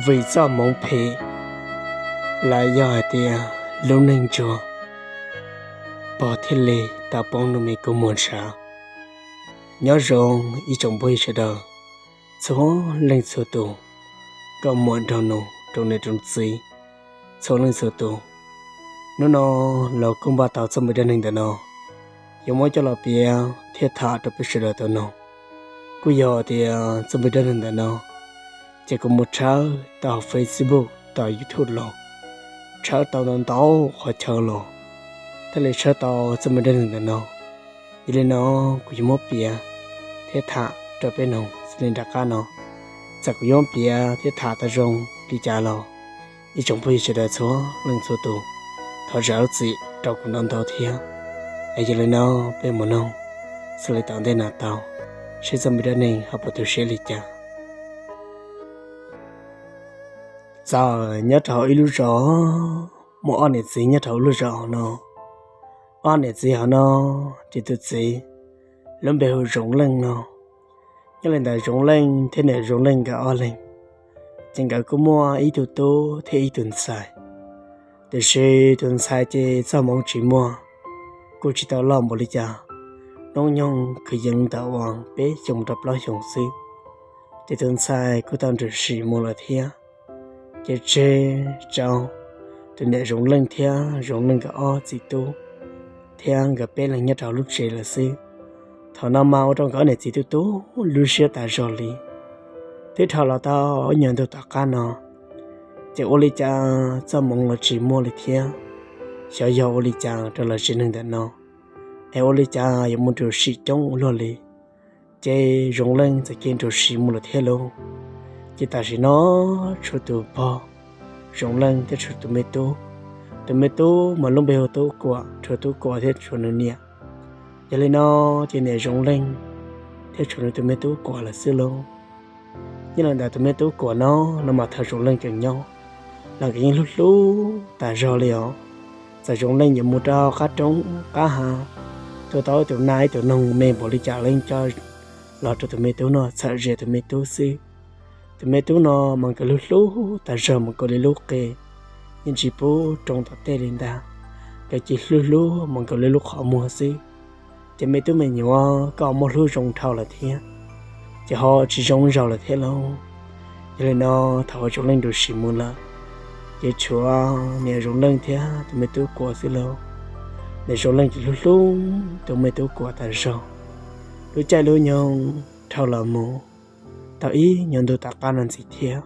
Vim txoj hmoov phem, los yog hais tias lub neej ntsuag, pog thiaj li tau poob nws me kua muag ntshav. Nyob zoo ib tsoom phooj ywg sawv daws txhua leej txhua tus, nkauj muam nraug nus, rau niam rau txiv txhua leej txhua tus. Hnub no los kuj npaj tau txoj me dab neeg ntawm no, yuav muab coj los piav thiab tham rau peb sawv daws tau mloog. Kuj yog tias txoj me dab neeg ntawm no ces kuv mus tshawb tau hauv Facebook, tau YouTube los, tshawb tau ntau ntau qhov chaw los, thiaj li tshawb tau txoj me dab neeg ntawm no. Yog li no kuv yuav muab piav thiab tham rau peb mloog xws li nram qab no. Txawm kuv yuav piav thiab tham tau zoo li cas los ib tsoom phooj ywg sawv daws txhua leej txhua tus, thov zam lub txim rau kuv ntau ntau thiab. Yog li no peb mus mloog xws li tom ntej no tau, seb txoj me dab neeg ho puas tu siab li cas. Txawm nyob rau hauv ib lub zos, muaj ob niam txiv nyob rau hauv lub zos hauv no. Ob niam txiv hauv no ces tus txiv lub npe hu Zoov Leej no. Nyob li ntawd Zoov Leej thiab niam Zoov Leej nkawd ob leeg ces nkawd kuj muaj ib tug tub thiab ib tug ntxhais. Tiam sis tus ntxhais ces txoj hmoov tsis muaj, kuj tsis tau loj npaum li cas, hnub nyoog kwv yees ntawm uas peb xyoo rau plaub xyoo xwb, ces tus ntxhais kuj tau nrug sim mus lawm thiab. Ces tseg tsau tus niam Zoov Leej thiab Zoov Leej nkawd ob txiv tub thiab nkawd peb leeg nyob rau lub tsev lawm xwb. Thaum no mas ua rau nkawd ob niam txiv tu tu lub siab tas zog li. Twb dhau los tau ib nyuag ntu tom qab no, ces ua li cas txoj hmoov los tsis muaj li thiab. Xyov yog ua li cas rau lawv tsev neeg ntawm no, es ua li cas yuav mus nrug sim coob ua luaj li. Ces Zoov Leej txawm cia nrug sim mus lawm thiab lauj. Ces tam sim no tshuav tus pog Zoov Leej thiab tshuav tus me tub. Tus me tub mas lub npe hu Tub Kuam, tshuav Tub Kuam thiab tshuav nws niam. Yog li no ces niam Zoov Leej thiab tshuav nws tus me Tub Kuam lawm xwb lauj. Nyob li ntawd tus me Tub Kuam no, no mas thaum Zoov Leej tseem nyob los nkawd yeej hlub hlub tas zog li os. Txawm Zoov Leej yuav mus rau qab roob qab hav, tua tau ib tus nas ib tus noog me npaum li cas los yeej coj los rau tus me tub no txhawm ze tus me tub xwb. Tus me tub no mas nkawd hlub hlub tas zog mas nkaus li lub qe, yeej tsis pub roo tom tej li ntag. Nkawd cia hlub hlub mas nkaus li lub qhov muag xwb. Ces me tub me nyuam koj muaj hlub zoo dhau lawm thiab, ces ho tsis zoo zaus lawm thiab lauj. Yog li no thaum uas Zoov Leej nrug sim mus lawm, ces tshuav niam Zoov Leej thiab tus me Tub Kuam xwb lauj. Niam Zoov Leej ces hlub hlub tus me Tub Kuam tas zog. Lub caij lub nyoog dhau los mus tau ib nyuag ntu tom qab no ntxiv thiab,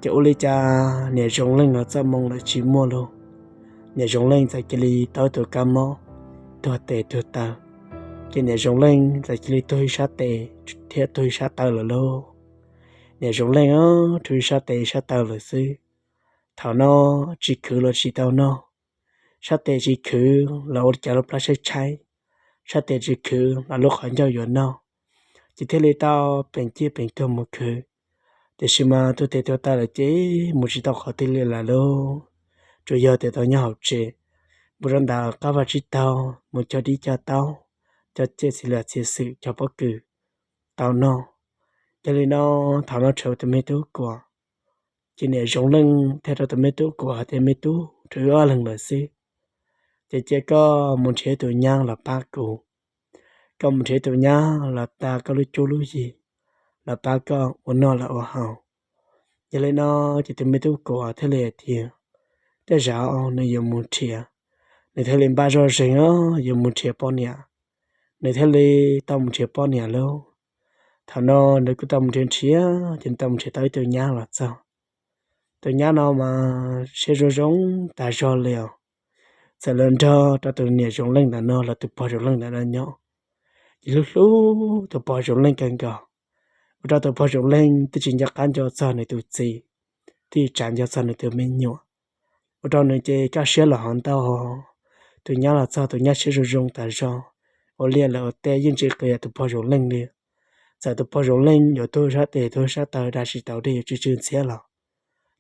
ces ua li cas niam Zoov Leej los txoj hmoov lawm tsis muaj lauj. Niam Zoov Leej txawm cia li tau tus kab mob tuag tes tuag taw. Ces niam Zoov Leej txawm cia li tuag ib sab tes thiab tuag ib sab taw lawm lauj. Niam Zoov Leej rhuav ib sab tes ib sab taw lawm xwb. Thaum no tsis khwv los tsis tau noj, sab tes tsis khwv los ua li cas lub plab tshaib tshaib, sab tes tsis khwv los lub qhov ncauj yuav noj, ces thiaj li tau peem ciaj peem tuag mus khwv. Tiam sis mas tuag tes tuag taw lawm ces mus tsis tau qhov twg li lawm lauj. Tsuas yog tias tau nyob hauv tsev, mus rau ntawm qab vaj tsib taug mus cog dib cog taub, cog txiaj txhia luam txhia xwm, cog pob kws tau noj. Yog li no thaum no tshuav tus me Tub Kuam, ces niam Zoov Leej thiaj rau tus me Tub Kuam hais tias me tub, tshuav wb ob leeg lawm xwb, ces cia koj mus nrhiav tus nyab los pab kuv. Koj mus nrhiav tus nyab los tag koj lub cuab lub yig, los pab koj ua noj los ua haus. Yog li no ces tus me Tub Kuam thiaj li hais tias tej zaum nws yuav mus nrhiav, nws thiaj li npaj zoj zeeg os, yuav mus nrhiav poj niam, nws thiaj li tau mus nrhiav poj niam lauj. Thaum no nws kuj tau mus nrhiav nrhiav ces nws tau mus nrhiav tau ib tug nyab los txog. Tus nyab no mas siab zoo zoo tas zog li os. Txawm los nrog rau tus niam Zoov Leej ntawm no los tus pog Zoov Leej ntawm no nyob, ces hlub hlub tus pog Zoov Leej kawg nkaus, ua rau tus pog Zoov Leej twb tsis nco qab nco txog nws tus txiv, twb tsis nco txog nws tus me nyuam, ua rau nws ces kaj siab los hov ntau. Tus nyab los txog tus nyab siab zoo zoo tas zog, ua liaj lawm ua teb yeej tsis qias tus pog Zoov Leej li. Txawm tus pog Zoov Leej yuav tuag sab tes tuag sab taw dab tsis tau dej yuav tsw tsw ntxhiab los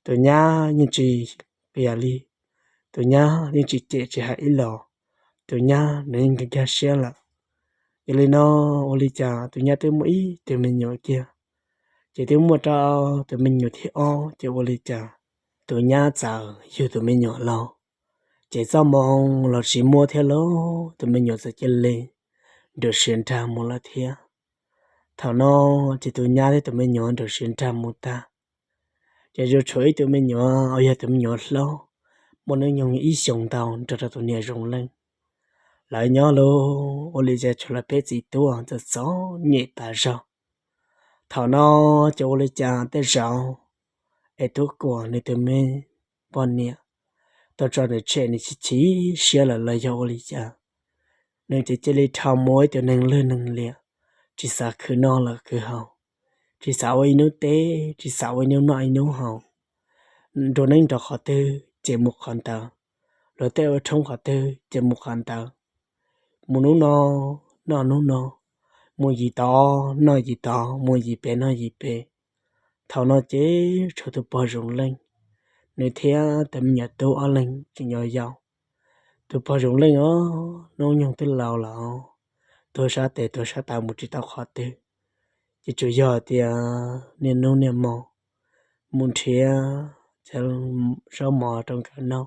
tus nyab yeej tsis qias li. Tus nyab yeej tsis cem tsis hais ib los, tus nyab nws yeej nkag siab lawm. Yog li no ua li cas tus nyab twb muaj ib tug me nyuam kiag, Ces twb muaj rau tus me nyuam thib ob ces ua li cas tus nyab txawm yug tus me nyuam los, ces txoj moo los tsis muaj thiab lauj, tus me nyuam txawm cia li nrauv siav nrag mus lawm thiab. Thaum no ces tus nyab thiab tus me nyuam nrauv siav nrag mus tag, ces tsuas tshuav ib tug me nyuam uas yog tus me nyuam hlob, muaj hnub nyoog ib xyoos ntau nrog rau tus niam Zoov Leej. Lawv nyob lauj, ua li cas tshuav lawv peb txiv tub txom txom nyem tas zog. Thaum no ces ua li cas tej zaum es Tub Kuam nws tus me poj niam tau tso nws tseg, nws chim chim siab lawm los yog ua li cas, nws ces cia li dhau mus ua ib tug neeg lwj neeg liam, tsis xav khwv noj lawm khwv haus, tsis xav ua ib hnub teb, tsis xav ua ib hnub noj ib hnub haus. Nrau neeb rau qhov twg ces mus qhov ntawd, luag tej ua roob qhov twg ces mus qhov ntawd, mus hnub no noj hnub no, mus yim tod noj yim tod, mus yim pem noj yim pem. Thaum no ces tshuav tus pog Zoov Leej, nws thiab tus me nyuam tub ob leeg tseem yau yau. Tus pog Zoov Leej os, hnub nyoog twb laus lawm, tuag sab tes tuag sab taw mus tsis tau qhov twg, ces tsuas yog tias niaj hnub niaj hmo mus nrhiav zaub mov rau nkawd noj.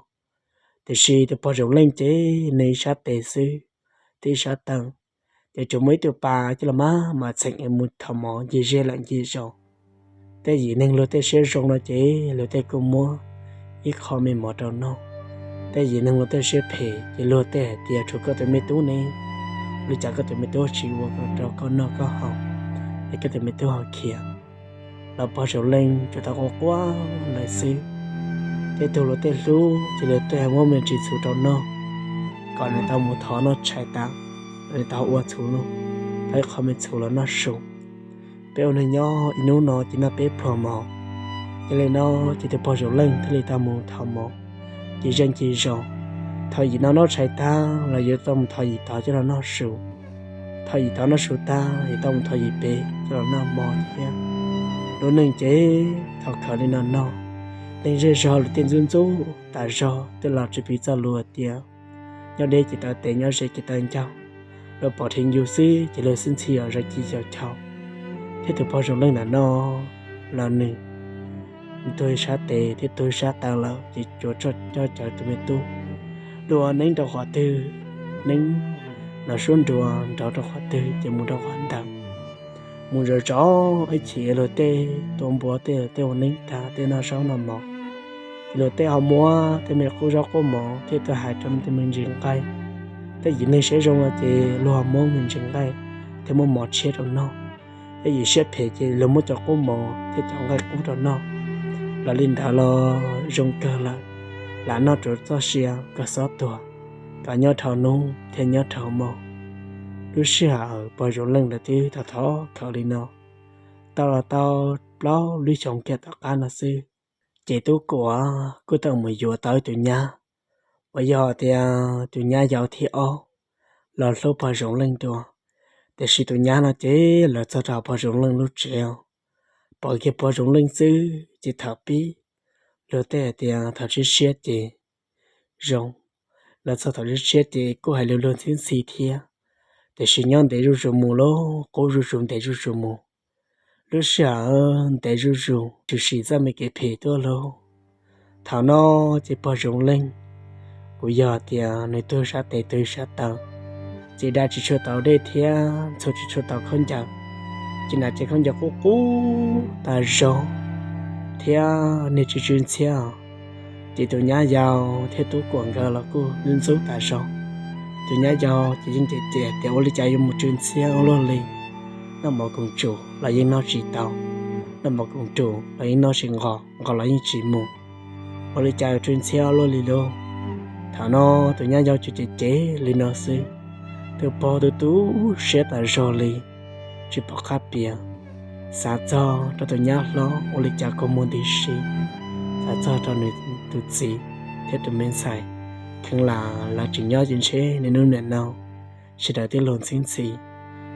Tiam sis tus pog Zoov Leej ces nws ib sab tes xwb, thiab ib sab taw, ces tsuas muaj ib tug pas coj los maj mam txheem es mus thauj mov ncig zej lawm ncig zos. Tej yim neeg luag tej siab zoo no ces luag tej kuj muab ib qho me mov rau noj. Tej yim neeg luag tej siab phem ces luag tej hais tias, tshuav koj tus me tub ne, ua li cas koj tus me tub tsis ua rau koj noj koj haus, es koj tus me tub ho khiav. Los pog Zoov Leej tsuas tau quaj quaj lawm xwb. Tej tug luag tej hlub ces luag tej muab me ntsis txhuv rau noj, kom nws tau mus thov noj tshais tas, nws tau ua txhuv, thov ib qho me txhuv los noj su. Peb ua neeg nyob ib hnub no ces noj peb pluag mov. Yog li no ces tus pog Zoov Leej thiaj li tau mus thov mov ncig zej ncig zos. Thaum yim no noj tshais tag los yuav tau mus thov yim tod coj los noj su. Thaum yim tod noj su tag yuav tau mus thov yim pem coj los noj hmo thiab. Lub neej ces thaum khaws li no no, neeg zej zog luag tej ntxub ntxub tas zog, tej los tsis piv txoj lus tias nyob deb ces taw tes, nyob ze ces taw ncauj. Luag pom rheev yus xwb ces luag xwb ntxhi os zov ci xyaum chaw. Thiab tus pog Zoov Leej ntawm no los nws tuag ib sab tes thiab tuag ib sab taw lawm ces tsuas coj cawv tus me tub, luag neeb rau qhov twg, neeb nov suab nruas nrov rau qhov twg ces mus rau qhov ntawd. Mus zov zov ib chim luag tej tua npua tej, luag tej ua neeb tag tej noj zaub noj mov, ces luag tej ho muab tej me qub zaub qub mov thiab tuaj hais rau tej me ntsis nqaij. Tej yim neeg siab zoo no ces luag ho muab me ntsis nqaij thiab muab mov tshiab rau noj. Tej yim siab phem ces luag muab cov qub mov thiab cov nqaij qub rau noj. Los li ntawd los zoo kawg lawm, lam noj rau txoj sia kom xob tuag, kom nyob dhau hnub thiab nyob dhau hmo. Lub sij hawm pog Zoov Leej lawv twb thov thov khaws li no tau los tau plaub lub xyoos kiag tom qab no xwb, ces Tub Kuam kuj tau mus yuav tau ib tus nyab uas yog tias tus nyab yau thib ob los hlub pog Zoov Leej dua. Tiam sis tus nyab no ces los txog rau pog Zoov Leej lub tsev, pom kiag pog Zoov Leej xwb ces thaum pib luag tej hais tias thaum tshiab tshiab ces zoo, los txog thaum tshiab tshiab ces kuj hais lus luag ntxhi ntxhi thiab. Tiam sis nyob ntev zuj zus mus lauj, qub zuj zus ntev zuj zus mus, lub sij hawm ntev zuj zus tshwm sim txoj me kev phem tuaj lauj. Thaum no ces pog Zoov Leej, kuj yog tias nws tuag sab tes tuag sab taw, ces da tsis tshua tau dej thiab ntxhua tsis tshua tau khaub ncaws, ces hnav cev khaub ncaws qub qub tas zog thiab niag tsw tsw ntxhiab. Ces tus nyab yau thiab Tub Kuam nkawd los kuj ntxub tas zog. Tus nyab yau ces yeej cem cem tias ua li cas yuav mus tsw ntxhiab ua luaj li, noj mov koom tsum los yeej noj tsis tau, noj mov koom tsum los yeej noj tsis nqos, nqos los yeej tsis mus, ua li cas yuav tsw ntxhiab ua luaj li lauj. Thaum no tus nyab yau tsuas cem cem li no xwb, tus pog tu tu siab tas zog li, tsis pom qab piav, xav txog rau tus nyab hlob ua li cas kua muag nti si, xav txog rau nws tus txiv thiab tus me ntxhais, kheev lam lawv tseem nyob ces ntshe niaj hnub niaj no sawv daws twb luag ntxhi ntxhi,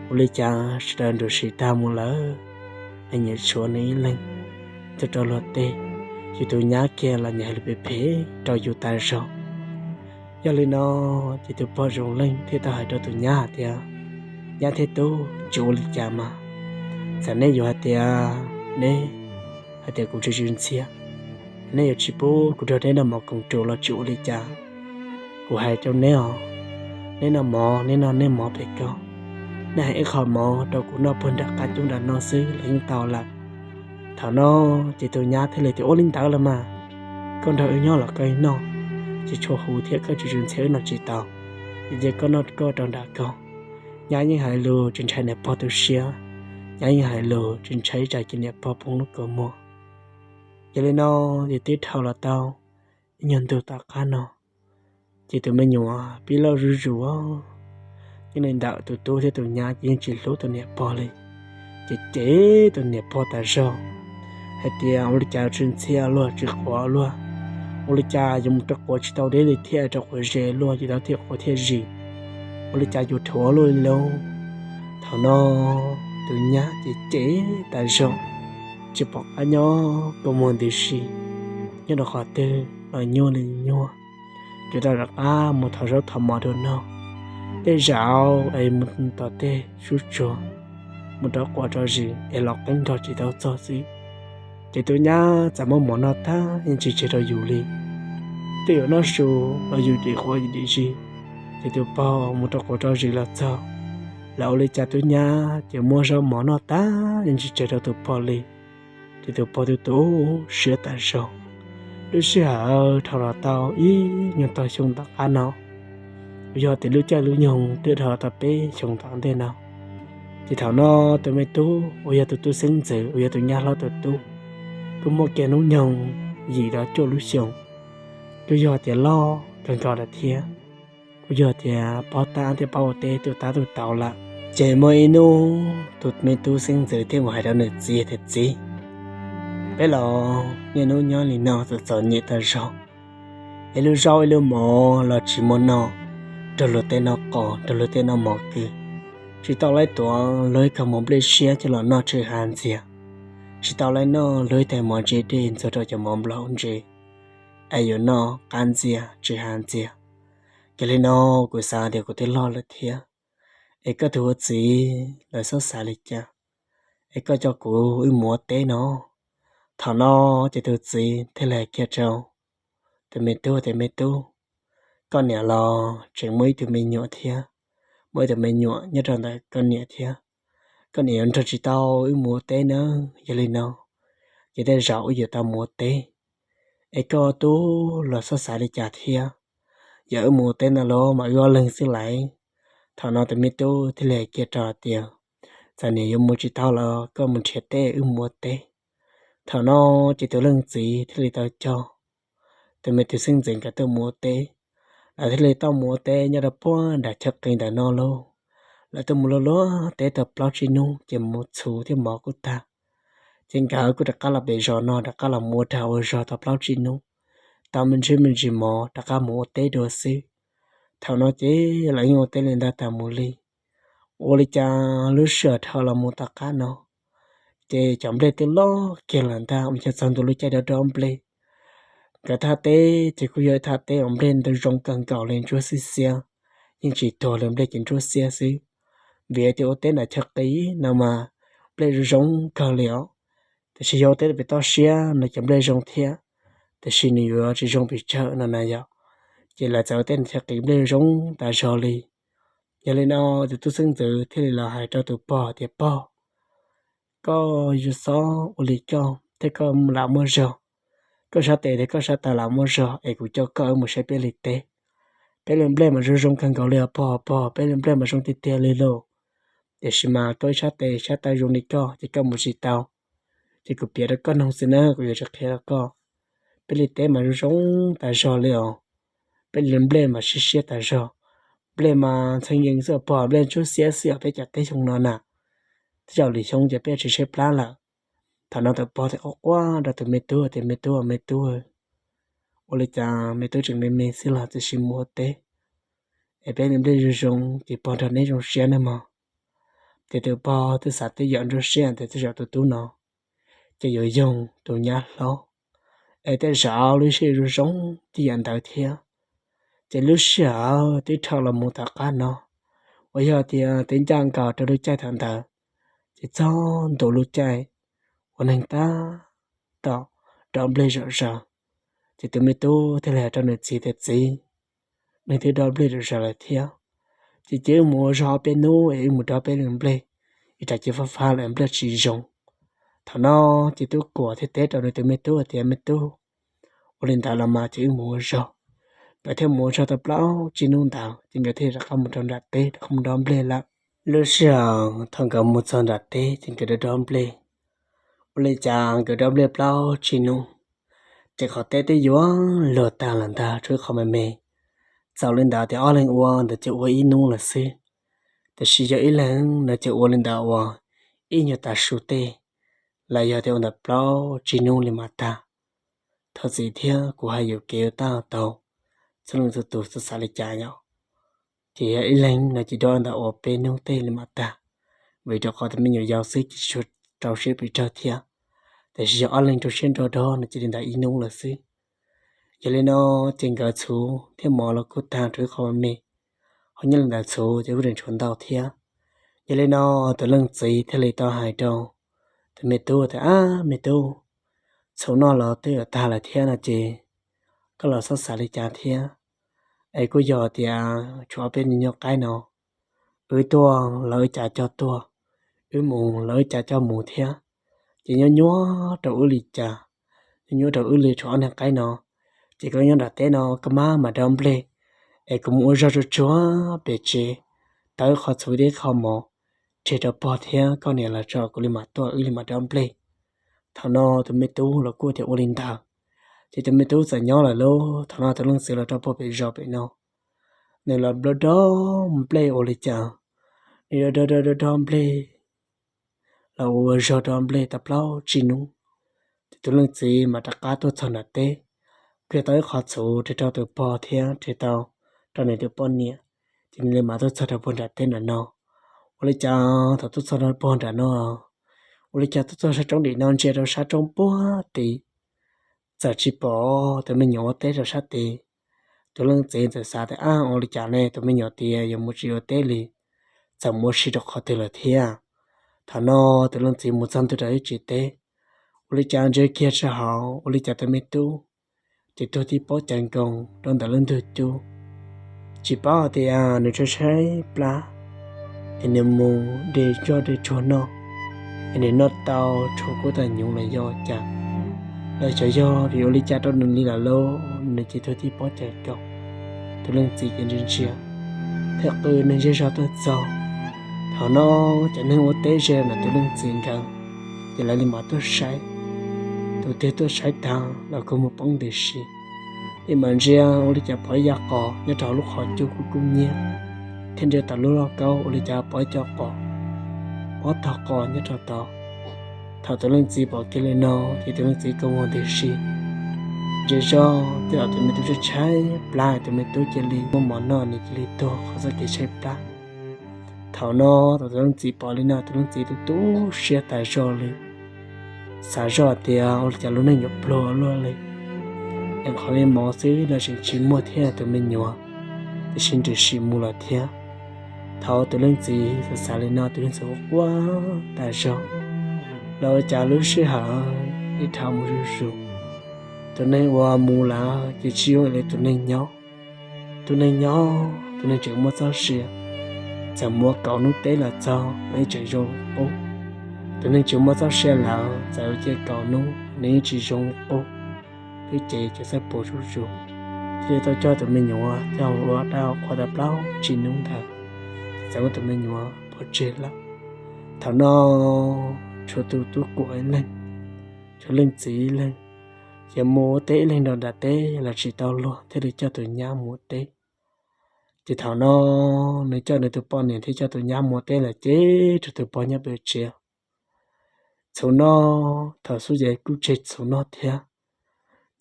ua li cas sawv daws nruam sim tag mus lawm, es nyiam tshuav nws ib leeg, txog rau luag tej, yus tus nyab kiag los nyiam hais lus phem phem rau yus tas zog. Yog li no ces tus pog Zoov Leej thiaj tau hais rau tus nyab hais tias, nyab thiab tub, tsis ua li cas mas, txawm neb yuav hais tias neb hais tias kuv tsis tsw ntxhiab, neb yuav tsis pub kuv nrog neb noj mov koom ru los tsis ua li cas. Kuv hais rau neb os, neb noj mov neb noj neb mov pem ko, neb hais ib qho mov rau kuv noj puag nram qab cub nram no xwb los yeej tau lawm. Thaum no ces tus nyab thiaj li tias, ua li ntawd los mas, koj nrog wb nyob los koj noj, tsis tshua huv thiab koj tsis tsw ntxhiab wb noj tsis tau, ces cia koj noj koj rau nram koj. Nyab yeej hais lus tsis ntshai niam pog tu siab, nyab yeej hais lus tsis ntshai tsam ces niam pog poob lub kua muag. Yog li no ces twb dhau los tau ib nyuag ntu tom qab no, ces tus me nyuam pib loj zuj zus, yeej li ntawm tus tub thiab tus nyab ces yeej tsis hlub tus niam pog li. Ces cem tus niam pog tas zog hais tias, ua li cas tsw ntxhiab luag tsw quav luag, ua li cas yuav mus rau quav tsis tau deb li thiab rau quav ze luag ces tau thiaj quav thiaj zis, ua li cas yuav dhuav luaj li lauj. Thaum no tus nyab ces cem tas zog, tsis pom qab nyob kua muag ntws si, nyob rau qhov twg los nyuaj li nyuaj. Ces tau rov qab mus thov zaub thov mov dua noj. Tej zaum es mus tom tej sub tsuag, mus rau quav rau zis es los qeeb nrog tsis tau txog xwb. Ces tus nyab txawm muab mov noj tag yeej tsis tseg rau yus li. Twb yuav noj su los yus dim quav yus dim zis, ces tus pog mus rau quav rau zis los txog, los ua li cas tus nyab ces muab zaub mov noj tag yeej tsis tseg rau tus pog li. Ces tus pog twb tu siab tas zog. Lub sij hawm dhau los tau ib nyuag tog xyoo tom qab no, uas yog tias lub caij lub nyoog twb dhau los tau peb xyoos tom ntej no, ces thaum no tus me tub uas yog tus tub xeeb ntxwv uas yog tus nyab hlob tus tub, kuj muaj kiag hnub nyoog yim los cuaj lub xyoos, kuj yog tias loj kawg nkaus lawm thiab. Kuj yog tias paub tab thiab paub ua teb tuj tab tuj tau lawm. Ces muaj ib hnub tus me tub xeeb ntxwv thiaj mus hais rau nws txiv tias, txiv, peb los niaj hnub nyob li no txom txom nyem tas zog, ib lub zaub ib lub mov los tsis muaj noj, raug luag tej noj qos raug luag tej noj mov kwv, tsis tau laib tuav luag ib kawm mov nplej siab coj los noj tsw hav ntxiag, tsis tau laib noj luag ib tais mov ntse dej ntxuag rau cov mov nplaum ntse, es yuav noj qab ntxiag tsw hav ntxiag. Ces li no kuv xav tias kuv twb loj lawm thiab, es koj tus ua txiv lawv xob xav li cas, es koj coj kuv wb mus ua teb no. Thaum no ces tus txiv thiaj li hais kiag rau tus me tub tias, me tub, koj niam los tseem muaj ib tug me nyuam thiab, muaj ib tug me nyuam nyob rau ntawm koj niam thiab, koj niam yuav nrog tsis tau wb mus ua teb nawb. Yog li no ces tej zaum wb yuav tau mus ua teb, es koj tub los xob xav li cas thiab. Yog wb mus ua teb ntawd los mas wb ob leeg xwb lawm. Thaum no tus me tub thiaj li hais kiag rau tias, txawm niam yuav mus tsis tau los koj mus nrhiav teb wb mus ua teb. Thaum no ces tus leej txiv thiaj li tau coj tus me tub xeeb ntxwv nkawd tuaj mus ua teb. Lawv thiaj li tau mus ua teb nyob rau puag nram chaw qis ntawm no lauj. Lawv tuaj mus luaj luaj teb tau plaub tsib hnub ces mus txhuv thiab mov kuj tag. Ces nkawd kuj rov qab los pem zos no rov qab los mus ua dag ua zog tau plaub tsib hnub, tau me ntsis me ntsis mov rov qab mus ua teb dua xwb. Thaum no ces lawv yeej ua teb li ntawd tas mus li. Ua li cas lub sij hawm dhau los mus tom qab no, ces cov nplej twb loj kiag lawm ntag, uas yog txog ntua lub caij dob dob nplej. Nkawd thaj teb ces kuj yog ib thaj teb uas nplej ntawd zoo kawg nkaus li, ntsuab xiab xiab, yeej tsis tuag li, nplej ces ntsuab xiab xwb. Vim tias ua teb nram chaw qis no mas nplej zoo zoo kawg li os. Tiam sis yog ua teb pem toj siab no ces nplej zoo thiab, tiam sis nws yuav tsis zoo pes tsawg no na yom. Ces lawv txawm ua teb nram chaw qis nplej zoo tas zog li. Yog li no tus tub xeeb ntxwv thiaj li los hais rau tus pog tias, pog, koj yuav xob ua li koj thiab koj lam muaj zog, koj sab tes thiab koj sab taw lam muaj zog es kuv coj koj wb mus saib peb li teb. Peb li nplej mas zoo zoo kawg nkaus li os pog, pog, peb li nplej mas zoo tiag tiag li lauj. Tiam sis mas koj ib sab tes sab taw zoo li koj ces koj mus tsis tau, ces kuv piav rau koj mloog xwb na, kuv yuav tsis qhia rau koj. Peb li teb mas zoo zoo tas zog li os. Peb li nplej mas siab siab tas zog. Nplej mas ntxhee yees xwb pog, nplej ntsuab xiab xwb os peb cov teb xyoo no na. Tej zaum lwm xyoo ces peb tsis tshaib plab lawm. Thaum no tus pog thiaj quaj quaj rau tus me tub tias, me tub, me tub, ua li cas me tub tseem me me xwb los txawm sim mus ua teb, es peb li nplej zoo zoo ces pog nrog neb zoo siab nawb mog. Ces tus pog twb xav twb yam ntsuab siab tias tej zaum tus tub no ces yuav yoog tus nyab hlob, es tej zaum lub siab zoo zoo tib yam ntawd thiab. Ces lub sij hawm twb dhau los mus tom qab no, uas yog tias twb ncaj nkaus rau lub caij thaum ntawd, ces txog ntua lub caij ua neeg tab tom dob nplej zom zaws. Ces tus me tub thiaj li hais rau nws txiv tias, Txiv, neeg twb dob nplej zom zaws lawm thiab, ces cia wb mus ua zog ob peb hnub es wb mus dob peb leeg nplej, ib tsam cia fab fab lawm nplej tsis zoo. Thaum no ces Tub Kuam thiaj teb rau nws tus me tub tias, Me tub, ua li ntawd los mas ces wb mus ua zog. Nkawd thiaj mus ua zog tau plaub tsib hnub ntawd ces nkawd thiaj rov qab mus rau nram teb rov qab mus dob nplej lawm. Lub sij hawm thaum nkawd mus txog nram teb ces nkawd dob dob nplej. Ua li cas nkawd dob nplej plaub tsib hnub ces qhov teb twb yuav luag tag lawm ntag, tshuav ib qho me me. Txaus li ntawd tias ob leeg ua ntawd ces ua ib hnub lawm xwb, tiam sis yog ib leeg no ces ua li ntawd uas ib nyuag tav su tej, los yog tias ua ntawm plaub tsib hnub li mas tag. Thov txim thiab, kuv hais yuam kev ua tab tau, txhua leej txhua tus txhob xav li cas yom. Ces yog ib leeg no ces dob ntawd ua peb hnub tej li mas tag, vim rau qhov tus me nyuam yaus xwb ces tsis tshua rau siab pes tsawg thiab. Tiam sis yog ob leeg rau siab nrog dob no ces li ntawd ib hnub lawm xwb. Yog li no ces nkawd txhuv thiab mov los kuj tag, tshuav ib qho me me, ho nyob li ntawd txhuv ces kuj tseem tshuav ntau thiab. Yog li no tus leej txiv thiaj li tau hais rau tus me tub tias, Ab me tub, txhuv no los twb yuav tag lawm thiab no ces koj los txhob xav li cas thiab. Es kuj yog tias tshuav ob peb nyuag nyuj qaib no, wb tuaj los wb cav coj tuaj, wb mus los wb cav coj mus thiab. Ces nyuaj nyuaj rau wb li cas, nyuaj nyuaj rau wb li tshuav ob niag qaib no, ces koj nyob nram teb no koj maj mam dob nplej, es kuv mus ua zog tsuag tsuag pem tsev, tau ib qho txhuv thiab ib qho mov tseg rau pog thiab koj niam los tso, kuv li mam tuaj wb li mam dob nplej. Thaum no tus me tub los kuj tias ua li ntawd, ces tus me tub txawm nyob lawm lauj. Thaum no tus leej txiv los rau puag pem zos pem no, nws los dob dob nplej ua li cas, nws dob dob dob dob nplej, los ua zog dob nplej tau plaub tsib hnub, ces tus leej txiv mam rov qab tuaj txog nram teb, qhia tau ib qho txhuv tseg rau tus pog thiab tseg tau rau nws tus poj niam, ces nws li mam tuaj txog rau puag nram teb nram no. Ua li cas thaum tuaj txog rau puag nram no, ua li cas tuaj txog sab roob tim no ntsia rau sab roob puag tid, txawm tsis pom tus me nyuam ua teb rau sab tid. Tus leej txiv txawm xav tias, Ab, ua li cas ne, tus me nyuam tias yuav mus tsis ua teb li, txawm mus ua si rau qhov twg lawm thiab? Thaum no tus leej txiv mus txog ntua rau ib tsev teb, ua li cas ntsia kiag sab hauv, ua li cas tus me tub ces tuag tib pob cawv nkoos rau ntawm lub ntug cub. Tsis paub hais tias nws tshaib tshaib plab, es nws mus de zoj de tsuag noj, es nws noj tau tshuav kub tag nyoov los yog cas, los xyov yog vim ua li cas rau nws li lawm lauj, nws ces tuag tib pob cawv nkoos. Tus leej txiv ces ntsia ntsia, thiaj qw neeg zej zog tuaj txog. Thaum no cov neeg ua teb ze ntawm tus leej txiv nkawd ces lawv li mam tuaj saib. Tus twg tuaj saib tag los kuj mus poob ntws si, li mam ntsia ua li cas pom ib yam qos nyob rau lub qhov cub kub kub nyiab, thiab ntsia tom lub lauj kaub ua li cas pom ib co qos, ob tog qos nyob rau tod. Thaum tus leej txiv pom kiag li no ces tus leej txiv kuj mus ntws si, ntsia zoj twb yog tus me tub tshaib tshaib plab, tus me tub cia li muaj mov noj, nws cia li tuag qhov txoj kev tshaib plab. Thaum no thaum tus leej txiv pom li no tus leej txiv tu tu siab tas zog li, xav zoj tias ua li cas lub neej yuav pluag luaj li, es qhov me mov xwb los tseem tsis muaj thiab tus me nyuam, tiam sis nrhiav sim mus lawm thiab. Thaum tus leej txiv xav xav li no tus leej txiv quaj quaj tas zog, los ua cas lub sij hawm ib dhau mus zuj zus, tus neeg uas mus lawm ces tsis zoo li tus neeg nyob. Tus neeg nyob tus neeg tseem muaj txoj sia, txawm mus ua kaum hnub teb los txog los yeej tseem zoo qub. Tus neeg tsis muaj txoj sia lawm txawm ua ciav kaum hnub nws yeej tsis zoo qub, twb cev cov xab puas zuj zus, thiaj li tau coj tus me nyuam coj ua dab qhua tau plaub tsib hnub ntawd, txawm muab tus me nyuam pov tseg lawm. Thaum no tshuav tus tub Kuam ib leeg, tshuav leej txiv ib leeg, ces mus ua teb ib leeg rau nram teb los tsis tau luag thiaj li coj tus nyab mus ua teb. Ces thaum no nws coj nws tus poj niam thiab coj tus nyab mus ua teb lawm ces tshuav tus pog nyob pem tsev. Txhua no thaum xub ces kuj tseg txhua no thiab,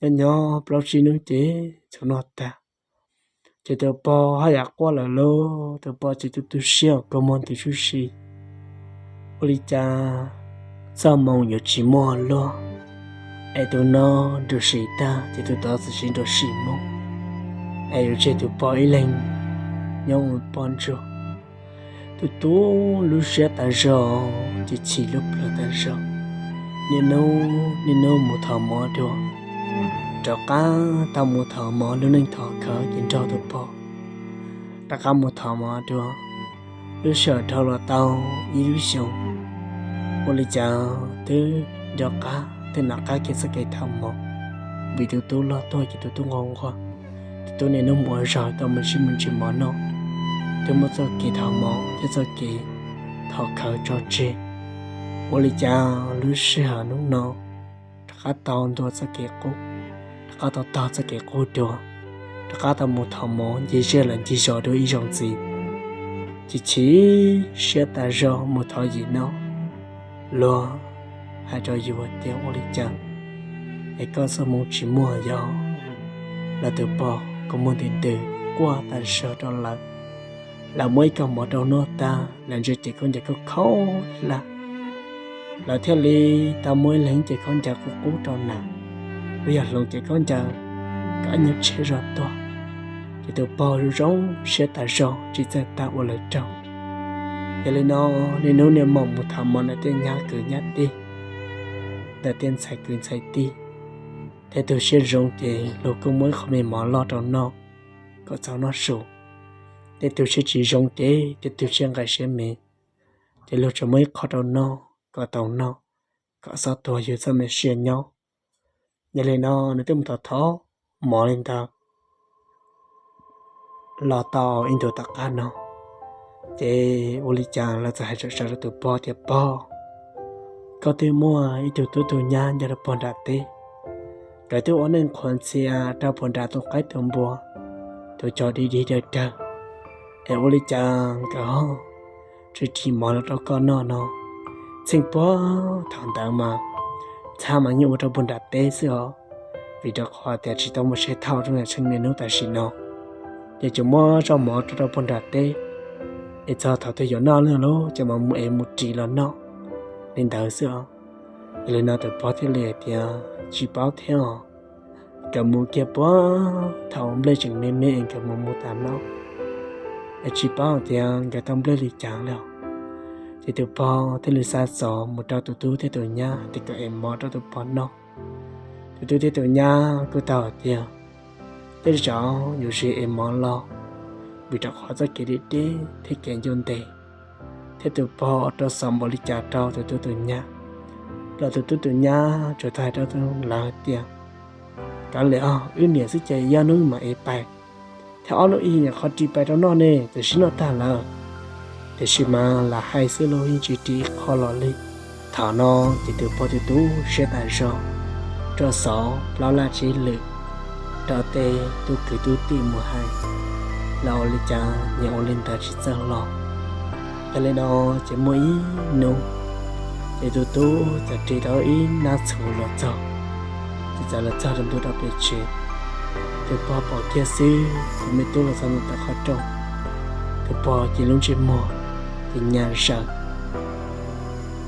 nyob nyob plaub tsib hnub ces txhua no tag. Ces tus pog haj yam quaj lawm lauj, tus pog ces tu tu siab kua muag ntws sub si. Ua li cas txoj hmoo yuav tsis muaj luaj, es tus no nrug sim tag ces tus tod txawm sim nrug sim mus, es yuav tseg tus pog ib leeg nyob ua poj ntsuag. Tu tu lub siab tas zog ces chim lub plawv tas zog. Niaj hnub niaj hnub mus thov mov dua, rov qab tau mus thov mov, lub neej thov khawv ces nrog tus pog rov qab mus thov mov dua. Lub sij hawm dhau los tau ib lub xyoos, ua li cas twb nco qab twb nco qab kiag txoj kev thov mov, vim tus tub loj tuaj ces tus tub nquag nquag, tus tub niaj hnub mus ua zog tau me ntsis me ntsis mov noj, twb muab txoj kev thov mov thiab txoj kev thov khawv tso tseg. Ua li cas lub sij hawm hnub no rov qab tau ntua txoj kev qub, rov qab tau taug txoj kev qub dua, rov qab tau mus thov mov ncig zej los ncig zos dua ib zaug ntxiv. Chim chim siab tas zog mus thov yim no, luag hais rau yus tias ua li cas es koj txoj hmoo tsis muaj yog los tus pog kua muag nti ntws quaj tas zog rau lawv. Lawv muab ib kaug mov rau noj tag, lawv ntsia ces khaub ncaws khaub khaub hlab, lawv thiaj li tau muab ib leeg cev khaub ncaws qub qub rau nas, uas yog hloov cev khaub ncaws kom ib nyuag tshiab zog tuaj. Ces tus pog zoo zoo siab tas zog tsis txawj tag ua lawv raug. Yog li no, niaj hnub niaj hmo mus thov mov ntawm tej nyab kwv nyab tij, ntawm tej ntxhais kwv ntxhais tij, tej tug siab zoo ces luag kuj muab ib qho me mov loj rau noj kom txaus noj su. Tej tug siab tsis zoo ces tej tug siab nqaim siab me, ces luag tsuas muab ib qho rau noj kom tau noj, kom xob tuag yug txoj me sia nyob. Yog li no nws twb mus thov thov mov li ntawd los tau ib ntus tom qab no, ces ua li cas lawv txawm hais sawv sawv rau tus pog tias, Pog, koj twb muaj ib tug tub tug nyab nyob rau puag nram teb, nkawd twb ua neej qhuas ntxhias rau puag nram tus qaib tus npua, tus cog dig dig dawg dawg, es ua li cas nkawd ho tsis ris mov los rau koj noj no? Txheej puag thaum ntawd mas txhab mas yeej ua rau puag nram teb xwb os, vim rau qhov tias tsis tau muaj sij hawm thauj zoo yam tsheej niaj hnub tam sim no, ces tsuas muab zoj mov rau rau puag nram teb, es txog thaum twg yuav noj lawm ces mam mus es mus ris los noj li ntawd xwb os. Yog li no tus pog thiaj li hais tias, Tsis paub thiab os, nkawd mus kiag puag thaum nplej tseem me me es nkawd mus mus tas no, es tsis paub hais tias nkawd tau nplej li cas li. Ces tus pog thiaj li xa xov mus rau tus tub thiab tus nyab tias kom es mov rau tus pog noj. Tus tub thiab tus nyab kuj tau hais tias, Tej zaum yuav tsis es mov los, vim rau qhov txoj kev deb deb thiab kev ncua ntev, thiab tus pog rau xov npaum li cas rau tus tub tus nyab los tus tub tus nyab tsuas tau hais rau lawv tias, Kav liam os, wb niam xwb ces yog hnub mas es pais, thiab ob hnub ib nyuam qhuav ris pais rau noj ne, tam sim noj tag lawm. Tiam sis mas lam hais xwb los yeej tsis ris ib qho los li. Thaum no ces tus pog tus tub siab tas zog, rau xov plaub laj tsib lwm rau tej tub kwv tub tij mus hais, los ua li cas nyias ua li ntawd tsis txawj los. Yog li no ces muaj ib hnub, ces tus tub txawm ris tau ib nab txhuv los txog, ces txawm los txog rau ntu rau pem tsev. Tus pog pom kiag xwb tus me tub los txog ntawm qhov rooj, tus pog ces lub ntsej muag ces nyas zaws,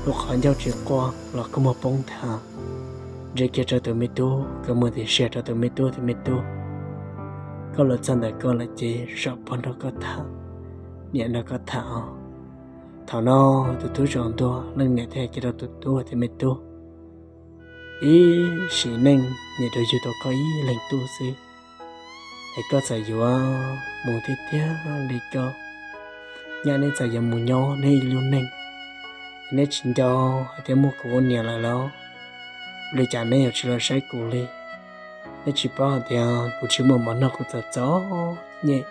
lub qhov ncauj tsis quaj los kua muag poob nthav, ntsia kiag rau tus me tub, kua muag ntws siab rau tus me tub tias, Me tub, koj los txog ntawm ko lawm ces zaum pog nrog koj tham, niam nrog koj tham os. Thaum no tus tub zaum ntua, leej niam thiaj hais kiag rau tus tub tias, Me tub, ib sim neej niam rau yug tau koj ib leeg tub xwb, es koj txawm yuav mus tiag tiag li ko, nyaj neb txawm yuav mus nyob neb ib lub neej, es neb tsis nco hais tias muaj kuv ua niam lawm los? Ua li cas neb yuav tsis los saib kuv li? Neb tsis paub hais tias kuv tsis muaj mov noj, kuv txom txom nyem,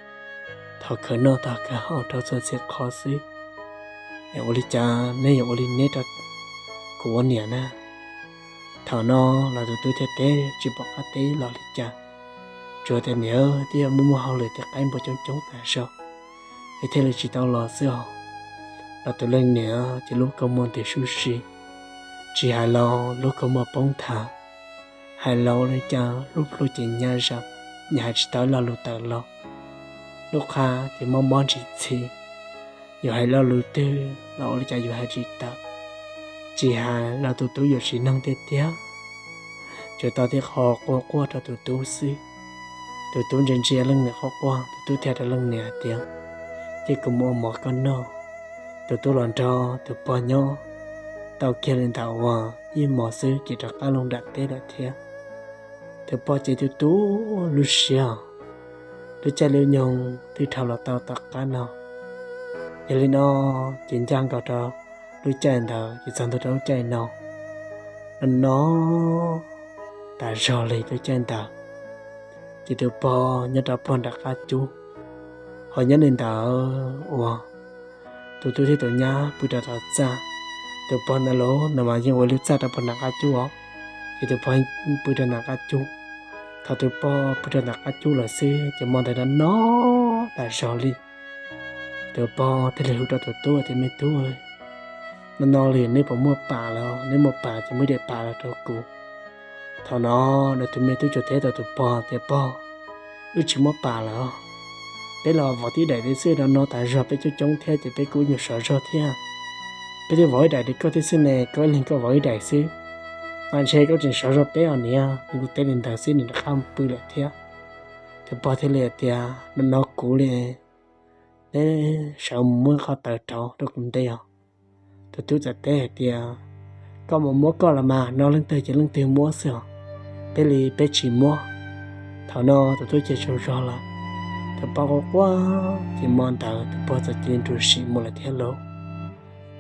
thov khawv noj thov khawv haus rau txhua txhia qhov xwb, es ua li cas neb yuav ua li neb rau kuv ua niam na? Thaum no los tus tub thiaj teb tsis pom qab teb los li cas, tsuas tias, Niam, twb yog muaj muaj hauj lwm tej qaib npua coob coob tas zog es thiaj li tsis tau los xwb os. Los tus leej niam ces lub kua muag ntws sub si, tsis hais los lub kua muag poob nthav, hais los ua li cas lub plhu ces nyas zaws, nyas hais tsis tau lo lus tawm los. Lub qhov ces mob mob ntsis txhi, yuav hais lo lus twg los ua li cas yuav hais tsis tawm. Tsis hais los tus tub yuav tsis noog tiag tiag, tsuas tau tib qho quaj quaj rau tus tub xwb. Tus tub ntsia ntsia leej niam quaj quaj, tus tub thiaj rau leej niam hais tias, Cia kuv mus ua mov koj noj. Tus tub los nrog tus pog nyob Tau kiag li ntawd uas ib hmos xwb ces rov qab loo nram teb lawm thiab. Tus pog ces tu tu lub siab, lub caij lub nyoog twb dhau los tau tom qab no. Yog li no ces ncaj nkaus rau lub caij ntawd ces txog ntua rau lub caij no, no no tas zog li lub caij ntawd. Ces tus pog nyob rau puag nram qab cub, ho nyob li ntawd uas tus tub thiab tus nyab pw rau tom txaj. Tus pog ntawd los no mas yeej ua lub txaj rau puag nram qab cub os, ces tus pog pw rau nram qab cub. Thaum tus pog pw rau nram qab cub lawm xwb ces hmo ntawd no no tas zog li. Tus pog thiaj li hu rau tus tub tias, Me tub, no no li neb puas muaj pam lawm? Neb muaj pam ces muab ib daim pam los rau kuv. Thaum no tus me tub teb rau tus pog tias, Pog, wb tsis muaj pam lawm, peb los vov tib daim li xwb, no no tas zog peb coob coob thiab ces peb kuj nyuam sov zog thiab. Peb twb vov ib daim li koj thiab xwb ne, koj ib leeg koj vov ib daim xwb, mas ntshe koj tseem sov zog peb os niam. Nws kuj teb li ntawd xwb nws rov qab mus pw lawm thiab. Tus pog thiaj li hais tias, No no kuv li, neb sawv mus muab qhov taws rauv rau kuv nte os. Tus tub txawm teb hais tias, Koj mus muab koj los mas, no leej twg ces leej twg muab xwb os, peb li peb tsis muab. Thaum no tus tub ces tsaug zog lawm. Tus pog quaj quaj ces hmo ntawd tus pog txawm cia li nrug sim mus lawm thiab lauj.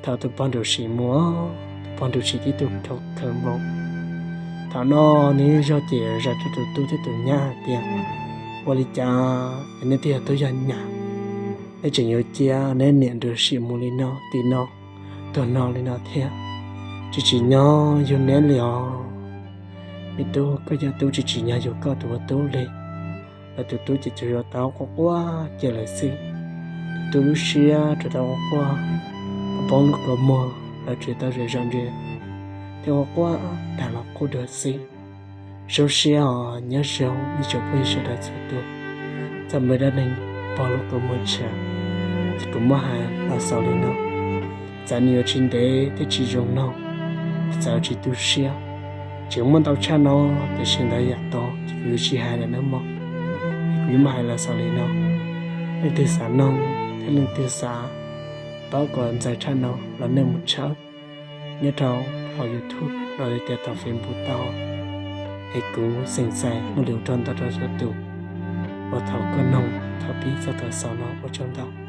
Thaum tus pog nrug sim mus, tus pog nrug sim tib tug khawv nploos. Thaum no nws zog ces zam rau tus tub thiab tus nyab hais tias, Ua li cas es neb twb yog tub yog nyab, neb tseem yuav cia neb niam nrug sim mus li no tim no, tuag no li no thiab? Tsis tsim nyog yug neb li os. Me tub, koj yog tub tsis tsim nyog yug koj tus ua tub li. Lawv tus tub ces tsaug zog tau quaj quaj cia lawm xwb. Tus tub lub siab tsuas tau quaj quaj, poob lub kua muag, lawv tsuas tau zam zom ntsis thiab quaj quaj tag los qub dua xwb. Zoo siab os, nyob zoo ib tsoom phooj ywg sawv daws txhua tus. Txoj npe dab neeg Pog Lub Kua Muag Ntshiab ces kuv muab hais los xaus li no. Txawm nws yuav tsis ntev thiab tsis zoo mloog, txawm tsis tu siab, tseem muaj ntau tshaj no, tiam sis ntawd yam tod ces kuv yuav tsis hais lawm nawb mog. Es kuv yuav muab hais los xaus li no. Leej twg xav mloog thiab leej twg xav paub kom ntxaws tshaj no los nej mus tshawb nyob rau hauv YouTube los tias tau Facebook tau. Es kuv xeem Xais muaj lus rau ntau rau txhua tus uas thaum koj mloog thaum pib txog thaum xaus no ua tsaug ntau.